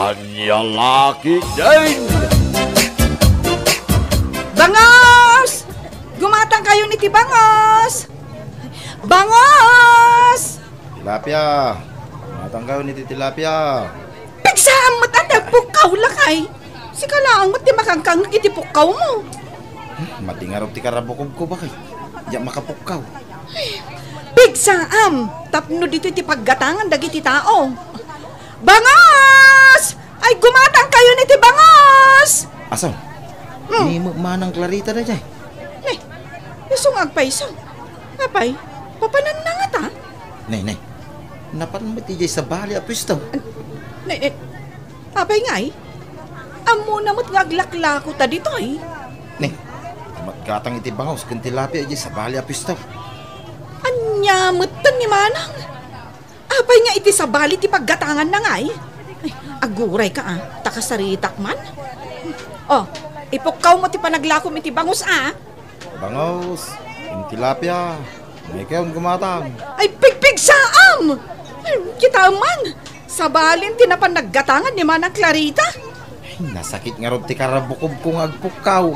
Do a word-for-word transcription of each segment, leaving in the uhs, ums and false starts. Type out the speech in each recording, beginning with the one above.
Ania la ketdin? Bangos! Gumatangkayon iti bangos! Bangos! Tilapia! Gumatangkayon iti tilapia! Pigsaam met a nagpukkaw, lakay! Sika laeng met ti makangkangngeg iti pukkawmo. Hmm, madi ngarud ti karabukobko, baket. Diak makapukkaw. Pigsaam! Tapno ditoy ti paggatangan dagiti tao. Bangos! Ay, gumatangkayon iti bangos! Asan? Hmm. Ni Manang Clarita daydiay. Ne, isu nga agpayso. Apay, papananna ngata? Ne, ne. Napan met idiay sabali a puesto. Ne, ne. Apay ngay? Ammona met nga aglaklako ta ditoy. Ne, matgatang iti bangos ken tilapia idiay sabali a puesto. Ania metten ni Manang? Apay nga iti sabali ti paggatanganna ngay? Ay, aguray ka, a, ta kasaritak man. O, ipukkawmo ti panaglakom iti bangos, a. Bangos, ken tilapia, ania kayon gumatang? Ay, pigpigsaam! Ay, kitaem man, sabalin ti napan naggatangan ni Manang Clarita. Ay, nasakit ngarud ti karabukobko nga agpukkaw.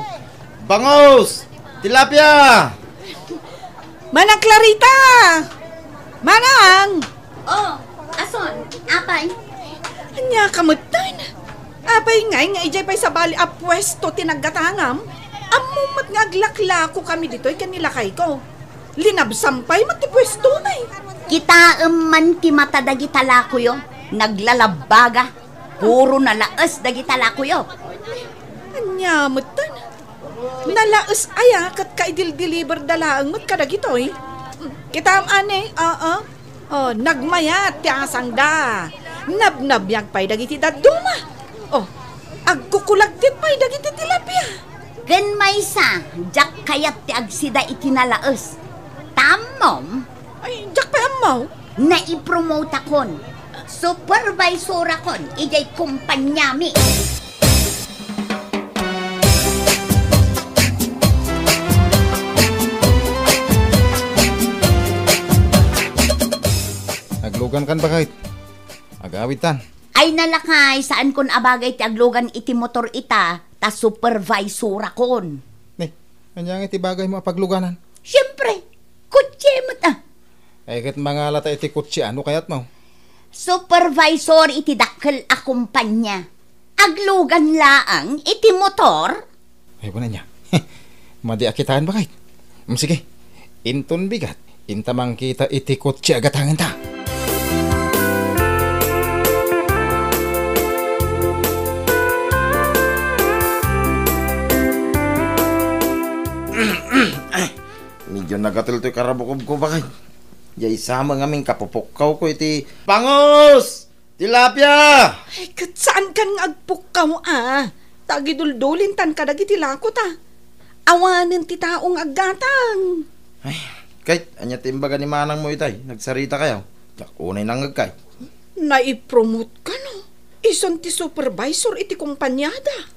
Bangos! Tilapia! Manang Clarita! Manang! O, ason, apay? Ania ka metten? Apay ngay nga idiay pay sabali a puesto ti naggatangam? Ammom met nga aglaklako kami ditoy ken ni lakayko. Linabsam pay met ti puestomi. Kitaem man ti mata dagita lakoyo, naglalabbaga. Puro nalaes dagita lakoyo. Ania metten? Nalaes aya ket kaidildiliberda laeng met kadagitoy? Kitaem, ane, oo. O, nagmayat ti asangda. Nabnabiag pay dagiti dadduma. O, agkukulagtit pay dagiti tilapia. Ken maysa, diak kayat ti agsida iti nalaes. Ta ammom? Ay, diak pay ammo. Naipromotakon. Supervisorakon idiay kompaniami. Aglugankan, baket. Agawidtan. Ay, nalakay, saankon a bagay ti aglugan iti motor ita, ta supervisorakon. Ne, ania nga iti bagaymo a pagluganan? Siempre, kotse met, a. Ay, ket mangalata iti kotse, a, no kayatmo? Supervisor iti dakkel a kompania. Aglugan laeng iti motor? Ay, wen ania. Madi a kitaen, baket. Mm, sige. Inton bigat, inta mangkita iti kotse a gatanganta. Ay, medyo nagatel toy karabukobko, baket. Diay sa met ngamin kapupukkawko iti bangos! Tilapia! Ay, ket saankan nga agpukkaw, a. Ta agiduldulintan kadagiti lakota. Awanen ti tao nga aggatang. Ay, ket ania ti imbaga ni manangmo itay? Nagsarita kayo? Diak unay nangngeg, ket. Naipromote kano? Isun ti supervisor iti kompaniada.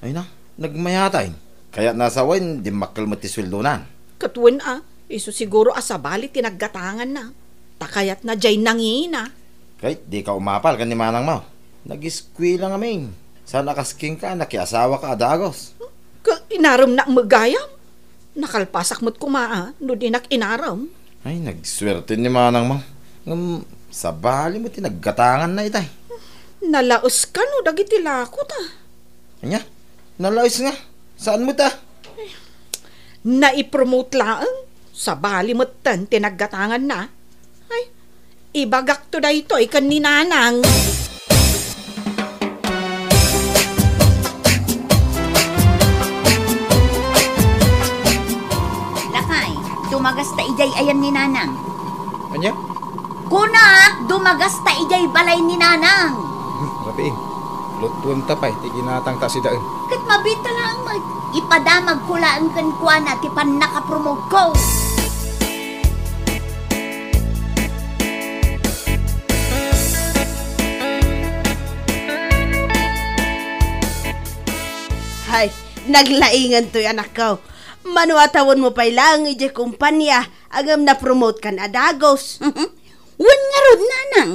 Ay na, nagmayatay. Kayatna sa wen, dimmakkel met ti sueldonan. Ket wen a, isu siguro a sabali ti naggatanganna. Ta kayatna diay nangina. Ket dika umapal ken ni manangmo. Nag-eskuela ngamin. Saan a kas kenka, nakiasawaka a dagos. Ket inaremna met gayam. Nakalpasak met koma a no dinak inarem. Ay, nagsuerte ni manangmo. Ngem sabali met ti naggatanganna itay. Nalaes kano dagiti lakota? Ania? Nalaes nga? Saan met a? Naipromote laeng. Sabali metten ti naggatanganna. Ay, ibagakto daytoy ken ni nanang. Lakay, dumagasta idiay ayan ni nanang. Ania? Kunak, dumagasta idiay balay ni nanang. Rabiin, luttuenta pay ti ginatangta a sidaen. Ket mabiit laeng met, ipadamagko laeng kenkuana ti pannakapromoteko. Hay, naglaingan toy, anakko. Mano a tawenmo pay laeng idiay kompania, ngem napromotekan a dagos. Wen ngarud, nanang.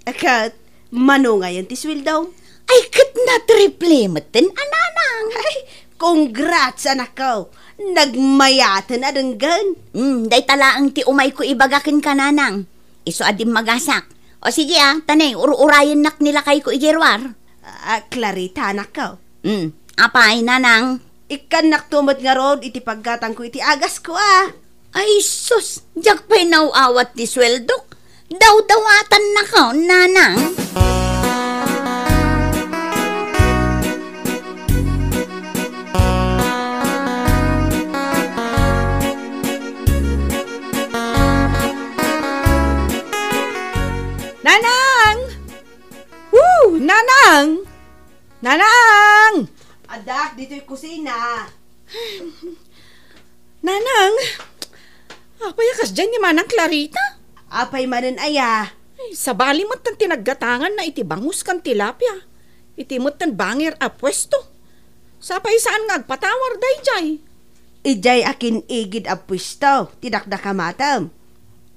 Ket, mano ngayen ti sueldo? Ay, ket natriple metten a, Nanang. Ay, congrats, anakko. Nagmayaten a denggen. Hmm, dayta laeng ti umayko ibaga kenka, Nanang. Isu a dimmagasak. O sige, a, ta ne, ur-urayennak ni lakayko idiay ruar. A, Clarita, anakko. Hmm, apay, Nanang? Ikkannakto met ngarud iti paggatangko iti agasko, a. Ay sus, diak pay naaw-awat ti sueldok. Dawdawatannako, Nanang. Nanang! Woo! Nanang! Nanang! Adda ditoy kusina. Nanang, apay a kasdiay ni Manang Clarita? Apay manen aya? Ay, sabali met ti naggatanganna iti bangus ken tilapia. Iti metten bangir a puesto. Sapay saan nga agpatawar daydiay. Idiay a kin-igid a puesto ti dakdakamatem.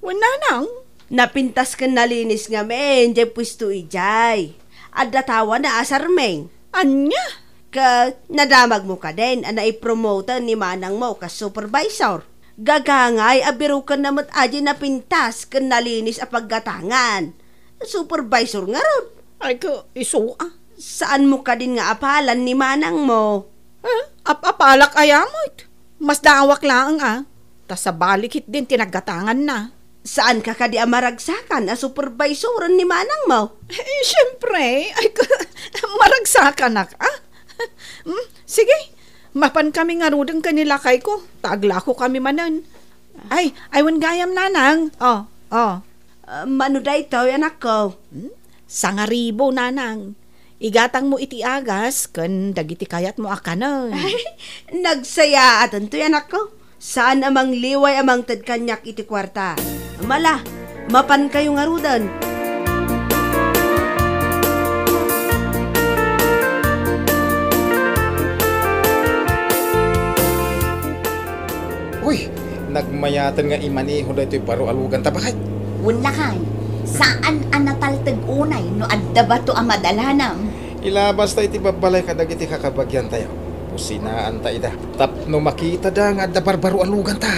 Wen, Nanang? Napintas ken nalinis ngamin diay puesto idiay. Adda tawana a sarming. Ania? Ket nadamagmo kadin a naipromoten ni manangmo kas supervisor. Gagangay a birukenna met a diay napintas ken nalinis a paggatangan. Supervisor ngarud. Ay, ka, isu, a. Saanmo kadin nga apalan ni manangmo? Eh, ap-apalak aya met? Masdaawak laeng, a. Ta sabali ketdin ti naggatanganna. Saanka kadi a maragsakan a supervisoren ni manangmo? Eh, siempre. Ay, ka, maragsakanak, a. Hmm, sige, mapankami ngaruden ken ni lakayko, ta aglakokami manen. Ay, ay, wen gayam, Nanang. O, o. Ah, mano daytoy, anakko? Hmm? Sangaribu, Nanang. Igatangmo iti agas ken dagiti kayatmo a kanen. Ay, nagsayaatentoy, anakko. Saan a mangliway a mangted kaniak iti kuarta. Mala, mapankayo ngaruden. Uy, nagmayaten nga imaneho daytoy baro a luganta, bakay. Wen lakay, saan a natalteg unay no adda bato a madalanam. Ilabasta iti babbalay kadagiti kakabagiantayo. Pusinaanta ida. Tapno makitada nga adda barbaro a luganta.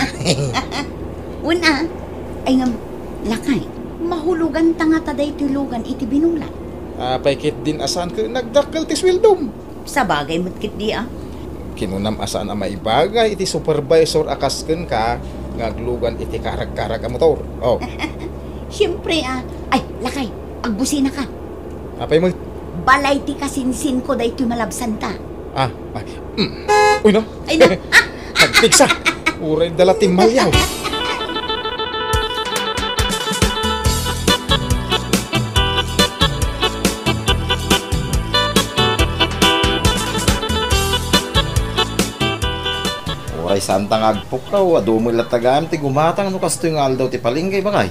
Wen a, ay ngem, lakay, mahuloganta ngata daytoy lugan iti binulan. Apay ketdin a saan ket nagdakkel ti sueldom? Sabagay met ketdi a. Kinunam a saan a maibagay iti supervisor a kas kenka nga aglugan iti karagkarag a motor. O. Siempre a. Ay, lakay, agbusinaka. Apay met? Balay ti kasinsinko daytoy malabsanta. Ah, ay. Mm. Uy, no? Ay, no? Nagpigsa. Uray dala ti maliaw. Uray saanta nga agpukkaw, adu met latta gayam ti gumatang no kastoy nga aldaw ti palengke, bakay.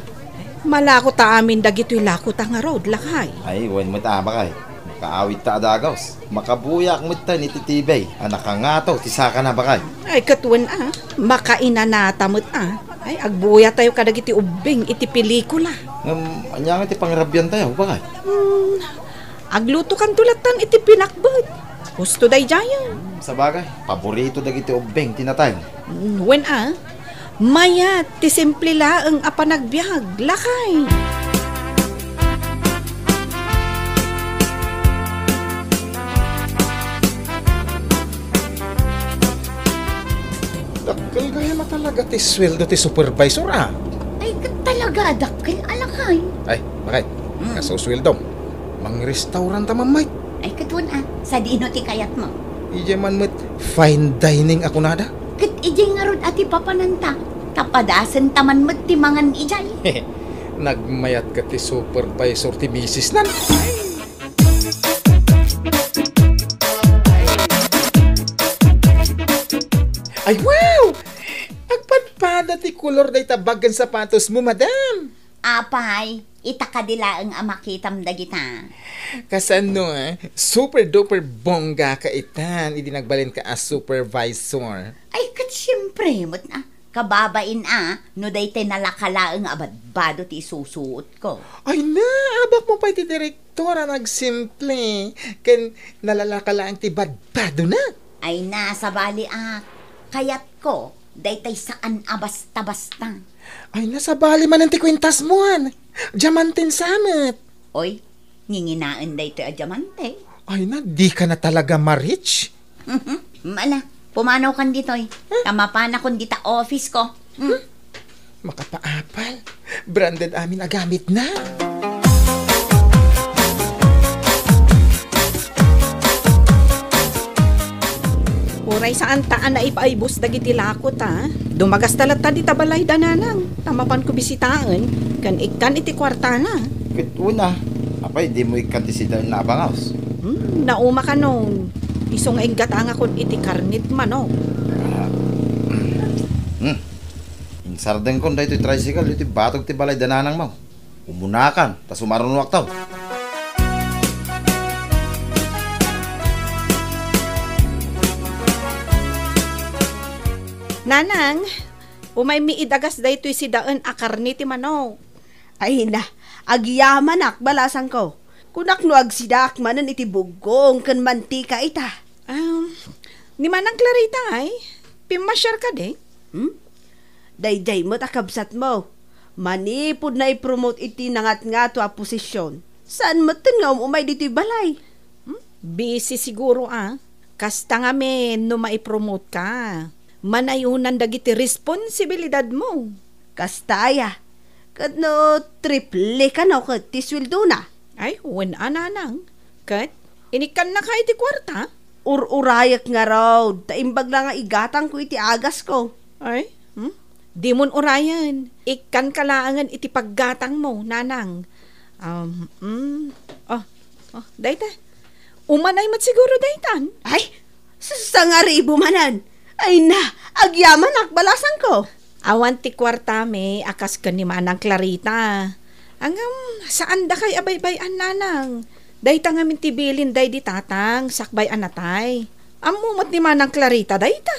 Malako ta amin dagitoy lakota ngarud, lakay. Ay, wen met a, bakay. Makaawit ta a dagus. Makabuyaak met ta iti T V a nakangato ti sakana, bakay. Ay, ket wen a, makainanata met a. Ay, agbuyatayo kadagiti ubbing iti pelikula. Ngem, ania nga ti pangrabiantayo, bakay? Hmm, aglutokanto lattan iti pinakbet. Husto daydiayen. Hmm, sabagay, paborito dagiti ubbing ti natay. Hmm, wen a, mayat ti simple laeng a panagbiag, lakay. Dakkel gayam a talaga ti sueldo ti supervisor, a. Ay, ket talaga a dakkel a, lakay. Ay, bakay. Hmm. Kasu sueldom. Mangrestauranta man met. Ay, ket wen a, sadino ti kayatmo? Idiay man met fine dining a kunada. Ket idiay ngarud a ti papananta, ta padasenta man met ti mangan idiay. Nagmayat ket ti supervisor ti misisnan. Ay, wow! Agpadpada ti kolor dayta bag ken sapatosmo, madam. Apay, ita kadi laeng a makitam dagita. Kasano, eh? Super duper bongga ka itan, idi nagbalinka a supervisor. Ay, ket siempre met a. Kababain a, no daytay nalaka laeng a badbado ti isusuotko. Ay na, abak mo pay ti direktor a nagsimple ken nalalaka laeng ti badbadona. Ay na, sabali a, kayatko, daytay saan a basta-basta. Ay na, sabali manen ti kuentas mo, han. Diamanten sa met. Oy, nginginaen daytoy a diamante. Ay na, di ka na talaga ma-rich. Mala, pumanaw kan ditoy. Huh? Ta mapanakon dita office ko. Hmm. Makapaapal. Branded amin a gamit na. Uray saan ta a naipaibus dagiti lakot, a. Dumagasta latta dita balay da nanang. Ta mapanko bisitaen, ken ikkan iti kuartana. Ket una, apay, dimo ikkan ti sidaenna a bangaws? Hmm, nauma kanon. Isu nga inggatangakon iti karnit manok. Ah. Hmm. Insardengkon daytoy tricycle iti batog ti balay da nanangmo. Umunakan, ta sumarunoakto. Nanang, umaymi idagas daytoy sidaen a karne ti manok. Ay na, agyamanak, balasangko. Kunak no agsidaak manen iti buggong ken mantika ita. Um, ni Manang Clarita ay, pimmasiar kadi? Hmm? Daydiay met a kabsatmo. Manipud naipromote iti nangatngato a posisyon, saan metten nga um-umay ditoy balay. Hmm? Busy siguro, a. Kasta ngamin no maipromote ka. Manayonan dagiti responsibilidadmo. Kasta aya. Ket no triple kano ket ti sueldona? Ay, wen a, nanang. Ket, inikkannaka iti kuarta? Ur-urayek ngarud, ta imbag la nga igatangko iti agasko. Ay, hmm? Dimon urayen. Ikkanka laengen iti paggatangmo, nanang. Um, mm. Oh, oh, dayta. Umanay met siguro daytan. Ay, sa-, sangaribu manen. Ay na, agyamanak, balasangko. Awan ti kuartami a kas ken ni Manang Clarita. Ngem, saandakay a baybay-an, nanang. Dayta ngamin ti bilin daydi tatang, sakbay a natay. Ammo met ni Manang Clarita dayta.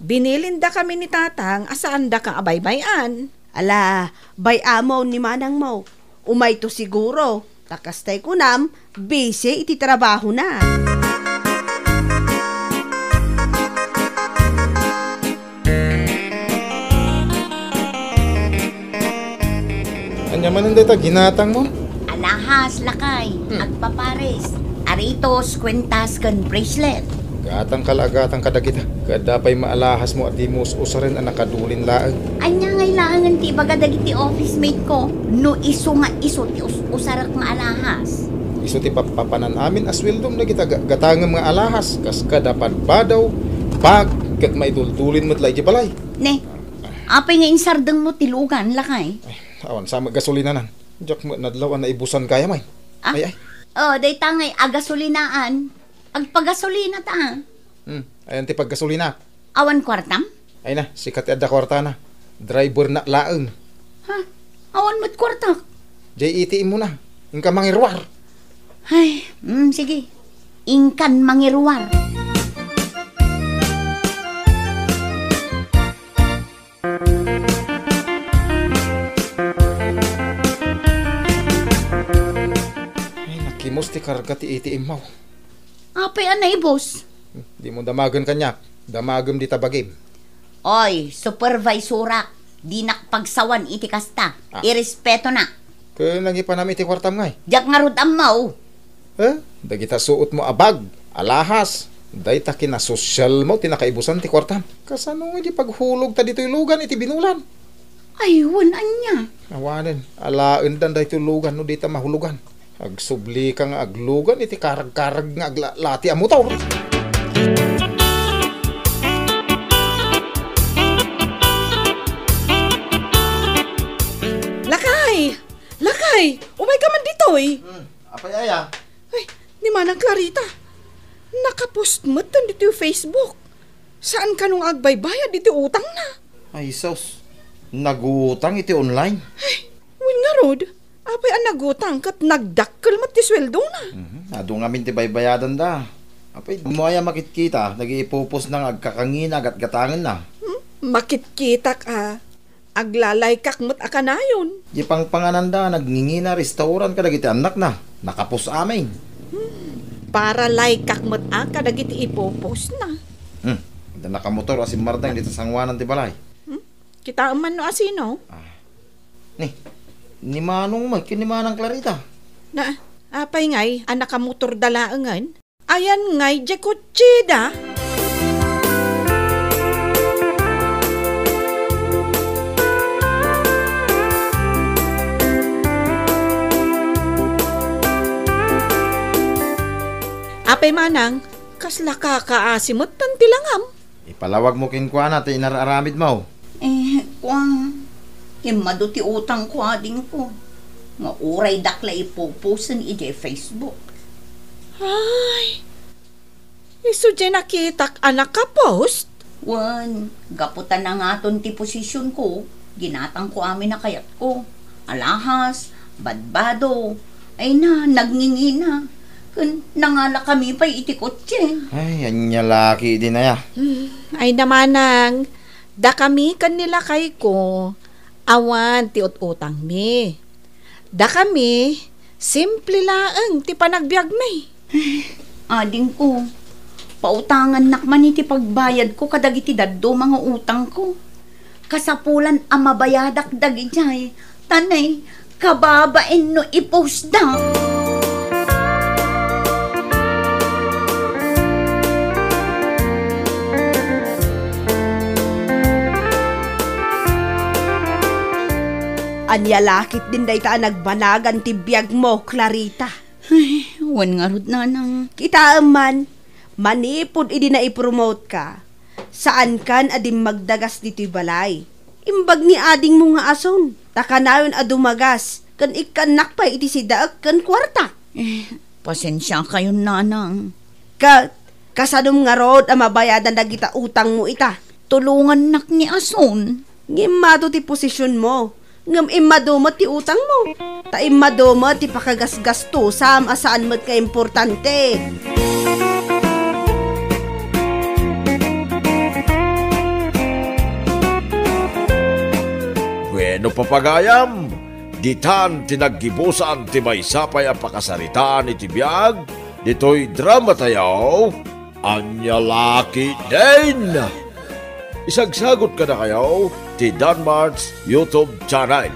Binilindakami ni tatang a saandaka a baybay-an. Ala, bay-amon ni manangmo. Umayto siguro, ta kastay kunam, busy iti trabahona. Ania manen dayta ginatangmo? Alahas, lakay. Hmm. Agpapares. Aritos, kwentas, ken bracelet. Gatangka la, gatangka dagita. Ket adda pay maalahasmo a dimo us-usaren a nakadulin laeng. Ania ngay laengen ti ibaga dagiti office mate ko no isu nga isu ti us-usarek nga alahas? Isu ti pappapanan amin a sueldom dagita ga-, gatangem nga alahas, kas kada padbadaw, bag, ket maiduldulen met la idiay balay. Ne, apay nga insardengmo ti lugan, lakay? Ay, awan sa met gasolinanan. Diak met nadlaw a naibusan gayam ay. Ah? Ay, ay. Oh, dayta ngay agasolinaan. Agpagasolina ta. Hmm, ayan ti paggasolina. Awan kuartam? Ay na, sika ti adda kuartana. Driver na laeng. Ha? Awan met kuartak. Jay A T M mo na. Inka mangiruar. Ay, mm, sige. Inkan mangiruar. Ay, nakimus ti karga ti A T M mo. Apay a naibus? Dimo damagen kaniak. Damagem dita bagim. Oy, supervisorak, dinak pagsawan iti kasta. Ah. Irespeto na. Ket nangipanam iti kuartam ngay? Diak ngarud ammo. Eh, dagita suotmo a bag, alahas, dayta kinasosyalmo ti nakaibusan ti kuartam. Kasano nga di paghulogta ditoy lugan iti binulan? Ay, wen ania? Awanen, alaendan daytoy lugan no dita mahulogan. Agsubli ka nga aglugan iti karag-karag nga aglalati a motor. Lakay! Lakay! Umay ka man ditoy! Hmm, apay aya? Ay, ni Manang Clarita. Nakapost met ditoy Facebook. Saan kano nga agbaybayad iti utangna? Ay, sus. Nagutang iti online. Ay, wen ngarud, apay a nagutang ket nagdakkel met ti sueldona? Mhm. Adu ngamin ti baybayadanda. Apay, mo aya makitkita, nagipupos na nga agkakangina, gatgatangenna. Hmm? Makitkitak a aglalaykak met a kanayon. Di pangpangananda, nagngingina restaurant kadagiti annakna. Nakapos amin. Para laykak met a kadagiti ipopostna. Hmm. Adda nakamotor a simmardeng dita sangoanan ti balay. Hmm? Kitaem man no asino? Ah. Ni, ni Manong met ken ni Manang Clarita. Na, apay ngay a nakamotorda laengen? Ayan ngay diay kotsida? Apay manang, kasla kakaasi met ti langam? Ipalawagmo kenkuana ti inar-aramidmo. Eh, kuan, immadu ti utangko, adingko. Nga uray dakla ipoposten idiay Facebook. Ay, isu diay nakitak a nakapost? Wen, gapu ta nangaton ti posisyonko, ginatangko amin a kayatko. Alahas, badbado, ay na, nagngingina. Ken nangalakami pay iti kotse. Ay, ania la ketdin aya. Hmm, ay na manang, dakami ken ni lakayko, awan ti ut-utangmi. Dakami, simple laeng ti panagbiagmi. Adingko, pautangannak man iti pagbayadko kadagiti dadduma nga utangko. Kasapulan a mabayadak dagidiay, ta nay, kababain no ipostda. Ania la ketdin dayta a nagbanagan ti biagmo, Clarita? Ay, wen ngarud, nanang. Kitaem man, manipud idi naipromote ka, saankan a dimmagdagas ditoy balay. Imbag ni adingmo nga Ason, ta kanayon a dumagas, ken ikkannak pay iti sidaek ken kuarta. Eh, pasensiakayon, nanang. Ket, kasanom ngarud a mabayadan dagita utangmo ita? Tulongannak ni Ason. Ngem immadu ti posisyonmo. Ngem immadu met ti utangmo. Ta immadu met ti pakagasgastusam a saan met nga importante. Bueno, papagayam, ditan ti naggibusan ti maysa pay a pakasaritaan iti biag ditoy dramatayo. Ania la ketdin? Isagsagot kadakayo ti Danmart's YouTube channel.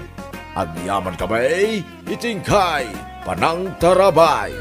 Agyaman kami iti inkay panangtarabay.